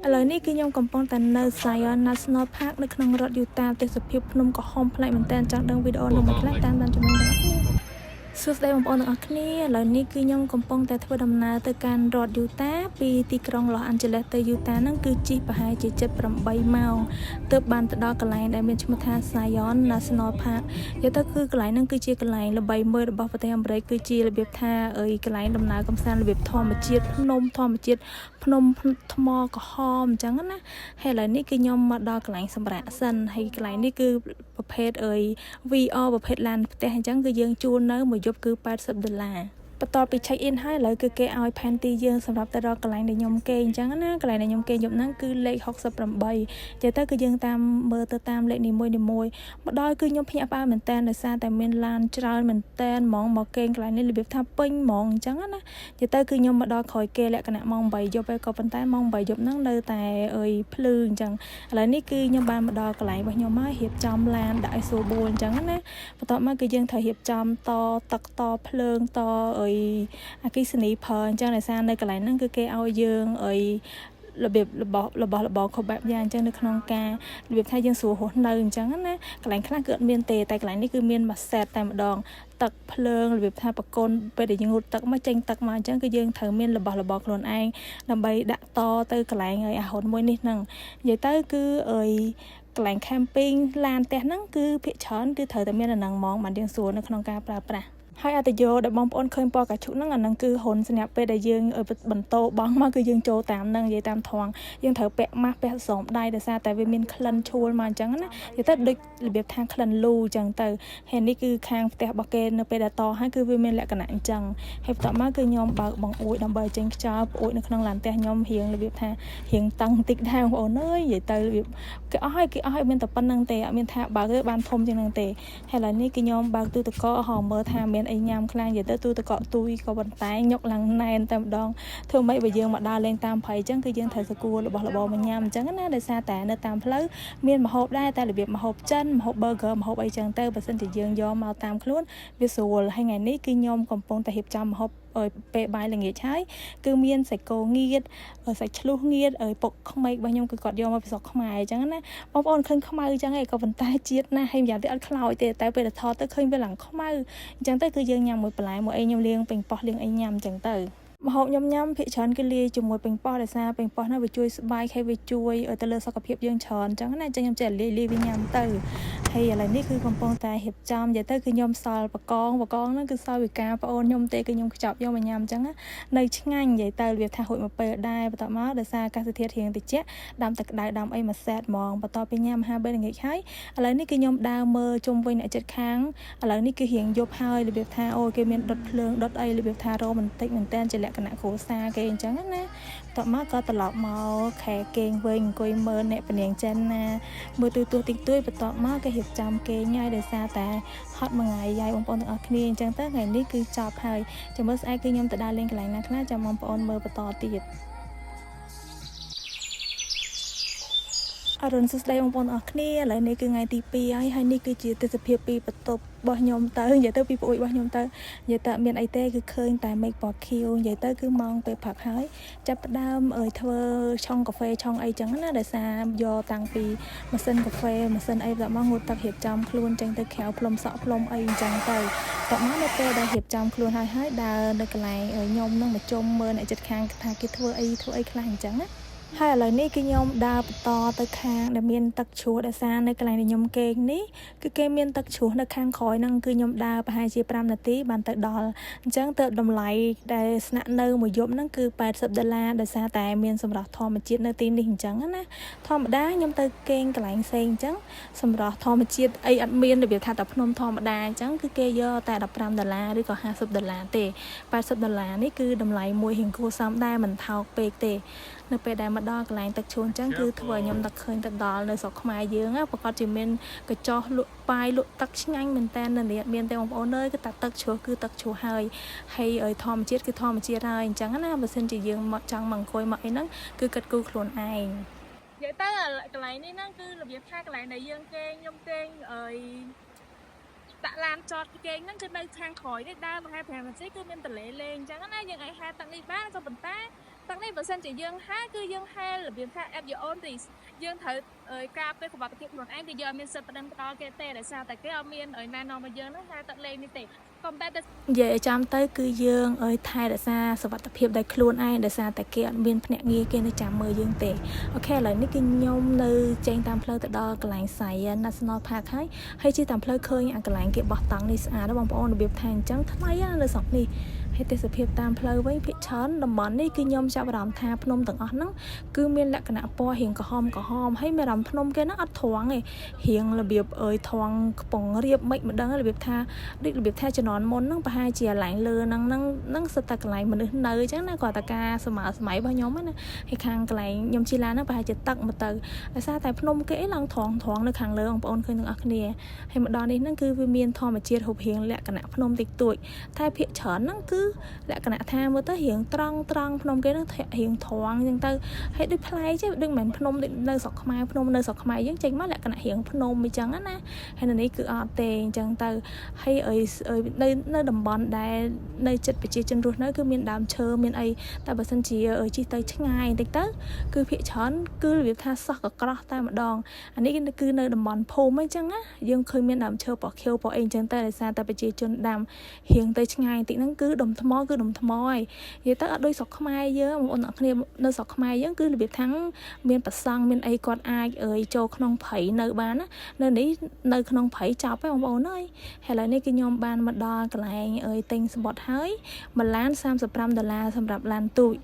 ឥឡូវនេះគឺខ្ញុំកំពុងតែនៅ Zion National Park នៅក្នុងរដ្ឋ Utah ទេសភាពភ្នំក្រហមប្លែកមែនទែនចង់ដឹងវីដេអូនោះមួយខ្លះតាមដានជាមួយទាំងអស់គ្នាសួស្តីបងប្អូនទាំងអស់គ្នាឥឡូវនេះគឺខ្ញុំកំពុងតែធ្វើដំណើរទៅកាន់រដ្ឋ Utah ពីទីក្រុង Los Angeles ទៅ Utah ហ្នឹងគឺជិះប្រហែលជា78ម៉ោងទើបបានទៅដល់កន្លែងដែលមានឈ្មោះថា Zion National Park និយាយទៅគឺកន្លែងហ្នឹងគឺជាកន្លែងល្បីមួយរបស់ប្រទេសអាមេរិកគឺជារបៀបថាអើយកន្លែងដំណើរកម្សាន្តរបៀបធម្មជាតិភ្នំធម្មជាតិភ្នំថ្មក្រហមអញ្ចឹងណាហើយឥឡូវនេះគឺខ្ញុំមកដល់កន្លែងសម្រាកសិនហើយកន្លែងនេះគឺប្រភេទអើយ VR ប្រភេទឡានផ្ទះអញ្ចឹងគឺយើងជួលនៅមួយយប់គឺ80ដុល្លារបន្ទាប់ពី check in ហើយឥឡូវគឺគេឲ្យផែនទីយើងសម្រាប់ទៅរកកន្លែងដែលខ្ញុំគេងអញ្ចឹងណាកន្លែងដែលខ្ញុំគេងយប់ហ្នឹងគឺលេខ68និយាយទៅគឺយើងតាមមើលទៅតាមលេខនីមួយៗមកដល់គឺខ្ញុំភ្ញាក់ផ្អើលមែនតើដោយសារតែមានឡានច្រើនមែនតើហ្មងមកគេងកន្លែងនេះរបៀបថាពេញហ្មងអញ្ចឹងណានិយាយទៅគឺខ្ញុំមកដល់ក្រោយគេលក្ខណៈម៉ោង8យប់ហើយក៏ប៉ុន្តែម៉ោង8យប់ហ្នឹងនៅតែអើយភ្លឺអញ្ចឹងឥឡូវនេះគឺខ្ញុំបានមកដល់កន្លែងរបស់ខ្ញុំហើយរៀបចំឡានដាក់ឲ្យស្រួលបួលអញ្ចឹងណាបន្ទាប់មកគឺយើងត្រូវរៀបចំតទឹកតភ្លើងតអើយអគ្គិសនីប្រើអញ្ចឹងដោយសារនៅកន្លែងហ្នឹងគឺគេឲ្យយើងអើយរបៀបរបស់របស់របរគ្រប់បែបយ៉ាងអញ្ចឹងនៅក្នុងការរបៀបថាយើងស្រួលរស់នៅអញ្ចឹងណាកន្លែងខ្លះគឺអត់មានទេតែកន្លែងនេះគឺមានមួយ set តែម្ដងទឹកភ្លើងរបៀបថាបកូនពេលដែលយើងងូតទឹកមកចេញទឹកមកអញ្ចឹងគឺយើងត្រូវមានរបស់របរខ្លួនឯងដើម្បីដាក់តទៅកន្លែងឲ្យអាហុនមួយនេះហ្នឹងនិយាយទៅគឺអើយកន្លែង camping ឡានផ្ទះហ្នឹងគឺភាគច្រើនគឺត្រូវតែមានអាហ្នឹងហ្មងបានយើងស្រួលនៅក្នុងការប្រើប្រាស់ហើយអត្តយោដែលបងប្អូនឃើញពណ៌កាឈូកហ្នឹងអាហ្នឹងគឺហ៊ុនសម្រាប់ពេលដែលយើងបន្តបង់មកគឺយើងចូលតាមហ្នឹងនិយាយតាមថងយើងត្រូវពាក់ម៉ាស់ពាក់ស្រោមដៃដោយសារតែវាមានក្លិនឆួលមកអញ្ចឹងណានិយាយទៅដូចរបៀបថាក្លិនលូអញ្ចឹងទៅហើយនេះគឺខាងផ្ទះរបស់គេនៅពេលដែលតហើយគឺវាមានលក្ខណៈអញ្ចឹងហើយបន្ទាប់មកគឺខ្ញុំបើកបង្អួចដើម្បីចេញខ្យល់បង្អួចនៅក្នុងឡានផ្ទះខ្ញុំរៀងរបៀបថារៀងតឹងតិចដែរបងប្អូនអើយនិយាយទៅរបៀបគេអស់ហើយគេអស់ហើយមានតែប៉ុណ្្នឹងទេអត់មានថាបើកទៅបានធំជាងហ្នឹងទេហើយឥឡូវនេះគឺខ្ញុំបើកទូទឹកកកហៅមើលថាមានអីញ៉ាំខ្លាំងនិយាយទៅទូទឹកកកទួយក៏ប៉ុន្តែញុកឡើងណែនតែម្ដងធ្វើម៉េចបើយើងមកដើរលេងតាមព្រៃអញ្ចឹងគឺយើងត្រូវសកួររបស់របរមកញ៉ាំអញ្ចឹងណាដោយសារតែនៅតាមផ្លូវមានម្ហូបដែរតែរបៀបម្ហូបចិនម្ហូប burger ម្ហូបអីចឹងទៅបើសិនជាយើងយកមកតាមខ្លួនវាស្រួលហើយថ្ងៃនេះគឺខ្ញុំកំពុងតែរៀបចំម្ហូបពេលបាយល្ងាចហើយគឺមានសាច់គោងៀតសាច់ឆ្លុះងៀតពុកក្មេករបស់ខ្ញុំគឺគាត់យកមកពីស្រុកខ្មែរអញ្ចឹងណាបងប្អូនឃើញខ្មៅអញ្ចឹងឯងក៏ប៉ុន្តែជាតិណាស់ហើយម្យ៉ាងទៀតអត់ខ្លោចទេតែពេលទៅថតទៅឃើញវាឡើងខ្មៅអញ្ចឹងទៅគឺយើងញ៉ាំមួយបន្លែមួយអីខ្ញុំលាងប៉េងប៉ោះលាងអីញ៉ាំអញ្ចឹងទៅម្ហូបខ្ញុំញ៉ាំភាគច្រើនគឺលាយជាមួយប៉េងប៉ោះដោយសារប៉េងប៉ោះហ្នឹងវាជួយស្បែកហើយវាជួយទៅលើសុខភាពយើងច្រើនអញ្ចឹងណាអញ្ចឹងខ្ញុំចេះលាយលាយវាញ៉ាំទៅហើយឥឡូវនេះគឺកំពុងតែរៀបចំនិយាយទៅគឺខ្ញុំសល់បកងបកងហ្នឹងគឺសល់វិការប្អូនខ្ញុំទេគឺខ្ញុំខ្ចប់យកមកញ៉ាំអញ្ចឹងនៅឆ្ងាញ់និយាយទៅរបៀបថាហួចមកពេលដែរបន្ទាប់មកដោយសារអាកាសធាតុរៀងតិចដាំទឹកក្តៅដាំអីមួយសេតហ្មងបន្ទាប់ពីញ៉ាំអាហារពេលល្ងាចហើយឥឡូវនេះគឺខ្ញុំដើរមើលជុំវិញអ្នកចិត្តខាងឥឡូវនេះគឺរៀងយប់ហើយរបៀបថាអូគេមានដុតភ្លើងដុតអីរបៀបថារ៉ូមែនទិកមែនតើជាលក្ខណៈគ្រួសារគេអញ្ចឹងណាបន្ទាប់មកក៏ត្រឡប់មកខែគេងវិញអង្គុយមើលអ្នកពនាងចិនណាមើលទូទស្សន៍តិចតួចបន្ទាប់មកគេរៀបចំគេងហើយដោយសារតែហត់មួយថ្ងៃយាយបងប្អូនទាំងអស់គ្នាអញ្ចឹងទៅថ្ងៃនេះគឺចប់ហើយចាំមើលស្អែកគឺខ្ញុំទៅដើរលេងកន្លែងណាខ្លះចាំបងប្អូនមើលបន្តទៀតអរុណសួស្តីបងប្អូនអរគ្នាឥឡូវនេះគឺថ្ងៃទី2ហើយហើយនេះគឺជាទេសភាពពីបន្ទប់របស់ខ្ញុំទៅនិយាយទៅពីប្អូនរបស់ខ្ញុំទៅនិយាយទៅមានអីទេគឺឃើញតែមេឃពណ៌ខៀវនិយាយទៅគឺម៉ោងពេលព្រឹកហើយចាប់ផ្ដើមអើយធ្វើឆុងកាហ្វេឆុងអីចឹងណាដោយសារយកតាំងពីម៉ាស៊ីនកាហ្វេម៉ាស៊ីនអីដល់មកងូតទឹករៀបចំខ្លួនចេញទៅក្រៅផ្លុំសក់ផ្លុំអីចឹងទៅតមកនៅពេលដែលរៀបចំខ្លួនហើយហើយដើរនៅកន្លែងខ្ញុំនឹងមកជុំមើលអ្នកចិត្តខាងថាគេធ្វើអីធ្វើអីខ្លះអញ្ចឹងណាហើយឥឡូវនេះគឺខ្ញុំដើរបន្តទៅខាងដែលមានទឹកជ្រោះដោយសារនៅកន្លែងដែលខ្ញុំគេងនេះគឺគេមានទឹកជ្រោះនៅខាងក្រោយហ្នឹងគឺខ្ញុំដើរប្រហែលជា5នាទីបានទៅដល់អញ្ចឹងទៅតម្លៃដែលស្នាក់នៅមួយយប់ហ្នឹងគឺ80ដុល្លារដោយសារតែមានសម្រស់ធម្មជាតិនៅទីនេះអញ្ចឹងណាធម្មតាខ្ញុំទៅគេងកន្លែងផ្សេងអញ្ចឹងសម្រស់ធម្មជាតិអីអត់មានរបៀបថាតែភ្នំធម្មតាអញ្ចឹងគឺគេយកតែ15ដុល្លារឬក៏50ដុល្លារទេ80ដុល្លារនេះគឺតម្លៃមួយរៀងគួរសមដែរមិនថោកពេកទេនៅពេលដែលមកដល់កន្លែងទឹកជ្រោះអញ្ចឹងគឺធ្វើឲ្យខ្ញុំនឹកឃើញទៅដល់នៅស្រុកខ្មែរយើងប្រកាសជាមានកញ្ចោះលក់បាយលក់ទឹកឆ្ងាញ់មែនតើនៅនេះអត់មានទេបងប្អូនអើយគឺតែទឹកជ្រោះគឺទឹកជ្រោះហើយហើយឲ្យធម្មជាតិគឺធម្មជាតិហើយអញ្ចឹងណាបើសិនជាយើងមកចង់មកអង្គុយមកអីហ្នឹងគឺគិតគូរខ្លួនឯង និយាយទៅកន្លែងនេះហ្នឹងគឺរបៀបថាកន្លែងដែលយើងគេងខ្ញុំគេងអើយដាក់ឡានចតគេងហ្នឹងគឺនៅខាងក្រោយនេះដើរប្រហែល5នាទីគឺមានទន្លេលេងអញ្ចឹងណាយើងអាចហែលទឹកនេះបានក៏ប៉ុន្តែ ទឹកនេះបើសិនជាយើងហែលគឺយើងហែលរបៀបថា at your own risk យើងត្រូវការពារសុវត្ថិភាពខ្លួនឯងគឺយើងអត់មានសិទ្ធិប្តឹងផ្តល់គេទេដោយសារតែគេអត់មានណែនាំមកយើងហ្នឹងហែលទឹកលេងនេះទេក៏តែ និយាយឲ្យចំទៅគឺយើងអើយថែរក្សាសុវត្ថិភាពដោយខ្លួនឯងដោយសារតែគេអត់មានភ្នាក់ងារគេនៅចាំមើលយើងទេOK ឥឡូវនេះគឺខ្ញុំនៅចេញតាមផ្លូវទៅដល់កន្លែង Zion National Park ហើយហើយជិះតាមផ្លូវឃើញអាកន្លែងគេបោះតង់នេះស្អាតណាស់បងប្អូនរបៀបថាអញ្ចឹងថ្លៃណាស់នៅស្រុកនេះហើយទេសភាពតាមផ្លូវវិញភាគច្រើនតំបន់នេះគឺខ្ញុំចាប់អារម្មណ៍ថាភ្នំទាំងអស់ហ្នឹងគឺមានលក្ខណៈពណ៌រៀងក្រហមក្រហមហើយមានអារម្មណ៍ភ្នំគេហ្នឹងអត់ត្រង់ទេរៀងរបៀបអើយត្រង់ខ្ពង់រៀបមិនមិនដឹងរបៀបថាដូចរបៀបថាជំនាន់មុនហ្នឹងប្រហែលជាកន្លែងលើហ្នឹងហ្នឹងហ្នឹងសិតតែកន្លែងមនុស្សនៅអញ្ចឹងណាគាត់តែការសម័យសម័យរបស់ខ្ញុំណាហើយខាងកន្លែងខ្ញុំជិះឡានហ្នឹងប្រហែលជាទឹកមកទៅដោយសារតែភ្នំគេឡើងត្រង់ត្រង់នៅខាងលើបងប្អូនឃើញទាំងអស់គ្នាហើយមកដល់នេះហ្នឹងគឺវាមានធម្មជាតិរូបរាងលក្ខណៈភ្នំតិចតួចតែភាគច្រើនហ្នឹងគឺលក្ខណៈថាមើលទៅរៀងត្រង់ត្រង់ភ្នំគេហ្នឹងរៀងត្រង់អញ្ចឹងទៅហើយដូចប្លែកទេដូចមិនមែនភ្នំដូចនៅស្រុកខ្មែរភ្នំនៅស្រុកខ្មែរយើងចេញមកលក្ខណៈរៀងភ្នំអញ្ចឹងណាហើយនៅនេះគឺអត់ទេអញ្ចឹងទៅហើយអីនៅនៅតំបន់ដែលនៅចិត្តប្រជាជនរស់នៅគឺមានដើមឈើមានអីតែបើសិនជាជិះទៅឆ្ងាយបន្តិចទៅគឺភាគច្រើនគឺរបៀបថាសោះកក្រោះតែម្ដងអានេះគឺនៅតំបន់ភូមិអញ្ចឹងណាយើងឃើញមានដើមឈើពណ៌ខៀវពណ៌អីអញ្ចឹងតែដោយសារតែប្រជាជនដាំរៀងទៅឆ្ងាយបន្តិចហ្នឹងគឺដុំថ្មគឺដុំថ្មហើយនិយាយទៅអត់ដូចស្រុកខ្មែរយើងបងប្អូនអ្នកគ្នានៅស្រុកខ្មែរយើងគឺរបៀបថាមានប្រសង់មានអីគាត់អាចអើយចូលក្នុងព្រៃនៅបានណានៅនេះនៅក្នុងព្រៃចប់ហើយបងប្អូនអើយហើយឥឡូវនេះគឺខ្ញុំបានមកដល់កន្លែងអើយទិញសំបុត្រហើយមួយឡាន35ដុល្លារសម្រាប់ឡានទូច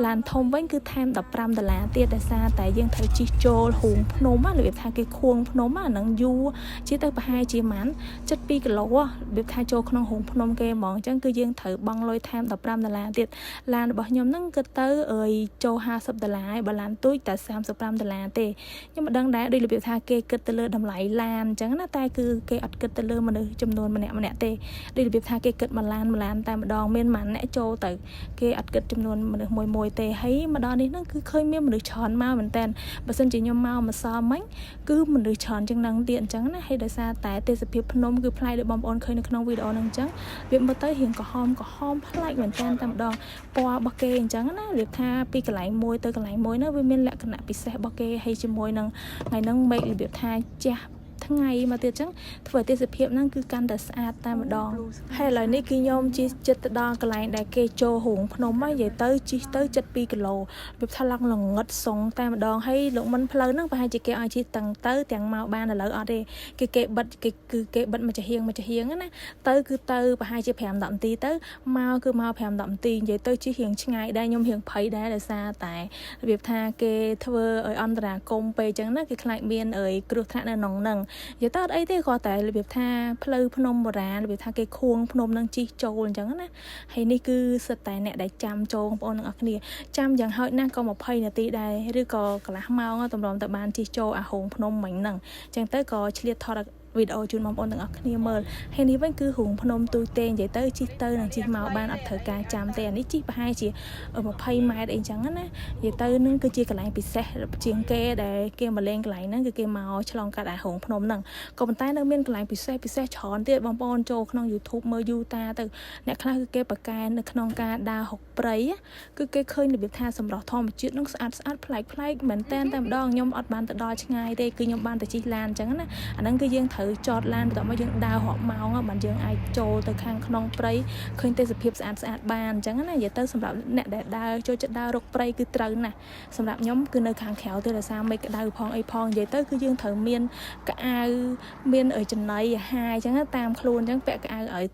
ឡានធំវិញគឺថែម15ដុល្លារទៀតដោយសារតែយើងត្រូវជិះចូលរូងភ្នំរបៀបថាគេខួងភ្នំអាហ្នឹងយូរជិះទៅប្រហែលជាប៉ុន្មាន72គីឡូរបៀបថាចូលក្នុងរូងភ្នំគេហ្មងអញ្ចឹងគឺយើងត្រូវបង់លុយថែម15ដុល្លារទៀតឡានរបស់ខ្ញុំហ្នឹងគឺទៅអើយចូល50ដុល្លារហើយបើឡានទូចតែ35ដុល្លារទេខ្ញុំមិនដឹងដែរដូចរបៀបថាគេគិតទៅលើតម្លៃឡានអញ្ចឹងណាតែគឺគេអត់គិតទៅលើមនុស្សចំនួនម្នាក់ម្នាក់ទេដូចរបៀបថាគេគិតមួយឡានមួយឡានតែម្ដងមានប៉ុន្មានអ្នកចូលទៅគេអត់គិតចំនួនមនុស្សមួយមួយទេហើយមកដល់នេះហ្នឹងគឺឃើញមានមនុស្សច្រើនមកមែនតើបើសិនជាខ្ញុំមកម្សិលមិញគឺមនុស្សច្រើនជាងហ្នឹងទៀតអញ្ចឹងណាហើយដោយសារតែទេសភាពភ្នំគឺប្លែកដូចបងប្អូនឃើញនៅក្នុងវីដេអូហ្នឹងអញ្ចឹងវាមើលទៅរៀងក្រហមក្រហមប្លែកមែនតើតែម្ដងពណ៌របស់គេអញ្ចឹងណារបៀបថាពីកន្លែងមួយទៅកន្លែងមួយហ្នឹងវាមានលក្ខណៈពិសេសរបស់គេហើយជាមួយនឹងថ្ងៃហ្នឹងមេឃរបៀបថាជះថ្ងៃមកទៀតអញ្ចឹងធ្វើឲ្យទេសភាពហ្នឹងគឺកាន់តែស្អាតតែម្ដងហើយឥឡូវនេះគឺខ្ញុំជិះចិត្តទៅដល់កន្លែងដែលគេចូលរូងភ្នំហ្នឹងនិយាយទៅជិះទៅ72គីឡូរបៀបថាឡើងល្ងឹតសងតែម្ដងហើយលោកមិនផ្លូវហ្នឹងប្រហែលជាគេឲ្យជិះទាំងទៅទាំងមកបានឥឡូវអត់ទេគេគេបិទគេគឺគេបិទមួយចំហៀងមួយចំហៀងណាទៅគឺទៅប្រហែលជា5 10នាទីទៅមកគឺមក5 10នាទីនិយាយទៅជិះរៀងឆ្ងាយដែរខ្ញុំរៀងភ័យដែរដោយសារតែរបៀបថាគេធ្វើឲ្យអន្តរាគមពេកអញ្ចឹងណាគេខ្លាចមានអើយគ្រោះថ្នាក់នៅក្នុងហ្នឹងនិយាយទៅអត់អីទេគ្រាន់តែរបៀបថាផ្លូវភ្នំបុរាណរបៀបថាគេខួងភ្នំនឹងជិះចូលអញ្ចឹងណាហើយនេះគឺសិតតែអ្នកដែលចាំចូលបងប្អូនទាំងអស់គ្នាចាំយ៉ាងហោចណាស់ក៏20នាទីដែរឬក៏កន្លះម៉ោងតម្រាំទៅបានជិះចូលអាហូងភ្នំមិញហ្នឹងអញ្ចឹងទៅក៏ឆ្លៀតថតវីដេអូជូនបងប្អូនទាំងអស់គ្នាមើលហើយនេះវិញគឺរូងភ្នំទូចទេនិយាយទៅជិះទៅនឹងជិះមកបានអត់ត្រូវការចាំទេអានេះជិះប្រហែលជា20ម៉ែត្រអីចឹងណានិយាយទៅនឹងគឺជាកន្លែងពិសេសជាងគេដែលគេមកលេងកន្លែងហ្នឹងគឺគេមកឆ្លងកាត់អារូងភ្នំហ្នឹងក៏ប៉ុន្តែនៅមានកន្លែងពិសេសពិសេសច្រើនទៀតបងប្អូនចូលក្នុង YouTube មើលយូតាទៅអ្នកខ្លះគឺគេប្រកែនៅក្នុងការដើរហុកព្រៃគឺគេឃើញរបៀបថាសម្រស់ធម្មជាតិនឹងស្អាតស្អាតប្លែកប្លែកមែនតែនតែម្ដងខ្ញុំអត់បានទៅដល់ឆ្ងាយទេគឺខ្ញុំបានតែជិះឡានអញ្ចឹងណាអាហ្នឹងគឺយើងត្រូវចតឡានបន្ទាប់មកយើងដើររាប់ម៉ោងបានយើងអាចចូលទៅខាងក្នុងព្រៃឃើញទេសភាពស្អាតស្អាតបានអញ្ចឹងណានិយាយទៅសម្រាប់អ្នកដែលដើរចូលចិត្តដើររកព្រៃគឺត្រូវណាស់សម្រាប់ខ្ញុំគឺនៅខាងក្រៅទេដោយសារមេឃក្តៅផងអីផងនិយាយទៅគឺយើងត្រូវមានកៅមានចំណីអាហារអញ្ចឹងតាមខ្លួនអញ្ចឹងពាក់កៅឲ្យ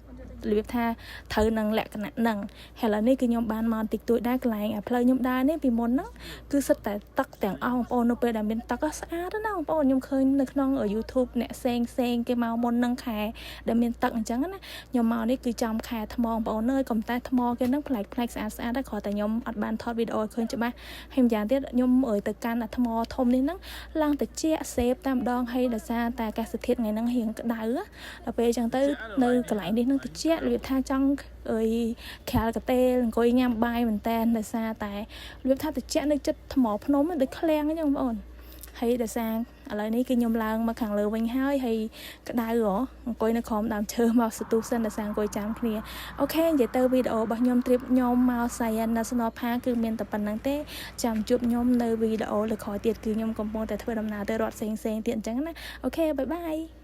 របៀបថាត្រូវនឹងលក្ខណៈហ្នឹងហើយឥឡូវនេះគឺខ្ញុំបានមកតិចតួចដែរកន្លែងអាផ្លូវខ្ញុំដើរនេះពីមុនហ្នឹងគឺសិតតែទឹកទាំងអស់បងប្អូននៅពេលដែលមានទឹកស្អាតណាបងប្អូនខ្ញុំឃើញនៅក្នុង YouTube អ្នកផ្សេងផ្សេងគេមកមុនហ្នឹងខែដែលមានទឹកអញ្ចឹងណាខ្ញុំមកនេះគឺចំខែថ្មបងប្អូនអើយកុំតែថ្មគេហ្នឹងប្លែកប្លែកស្អាតស្អាតដែរគ្រាន់តែខ្ញុំអត់បានថតវីដេអូឲ្យឃើញច្បាស់ហើយម្យ៉ាងទៀតខ្ញុំអើយទៅកាន់អាថ្មធំនេះហ្នឹងឡើងទៅជាសេបតែម្ដងហើយដោយសារតែអាកាសធាតុថ្ងៃហ្នឹងរៀងក្តៅដល់ពេលអញ្ចឹងទៅនៅកន្លែងនេះហ្នឹងតិចរបៀបថាចង់អើយក្រាលកាតេលអង្គុយញ៉ាំបាយមែនតែនដោយសារតែរបៀបថាតិចនៅចិត្តថ្មភ្នំដូចឃ្លាំងអញ្ចឹងបងប្អូន ហើយដោយសារឥឡូវនេះគឺខ្ញុំឡើងមកខាងលើវិញហើយហើយក្តៅហ៎អង្គុយនៅក្រោមដើមឈើមកសន្ទុះសិនដោយសារអង្គុយចាំគ្នាOK និយាយទៅវីដេអូរបស់ខ្ញុំ trip ខ្ញុំមក Zion National Park គឺមានតែប៉ុណ្្នឹងទេចាំជួបខ្ញុំនៅវីដេអូលើក្រោយទៀតគឺខ្ញុំកំពុងតែធ្វើដំណើរទៅរដ្ឋផ្សេងៗទៀតអញ្ចឹងណាOK, bye bye.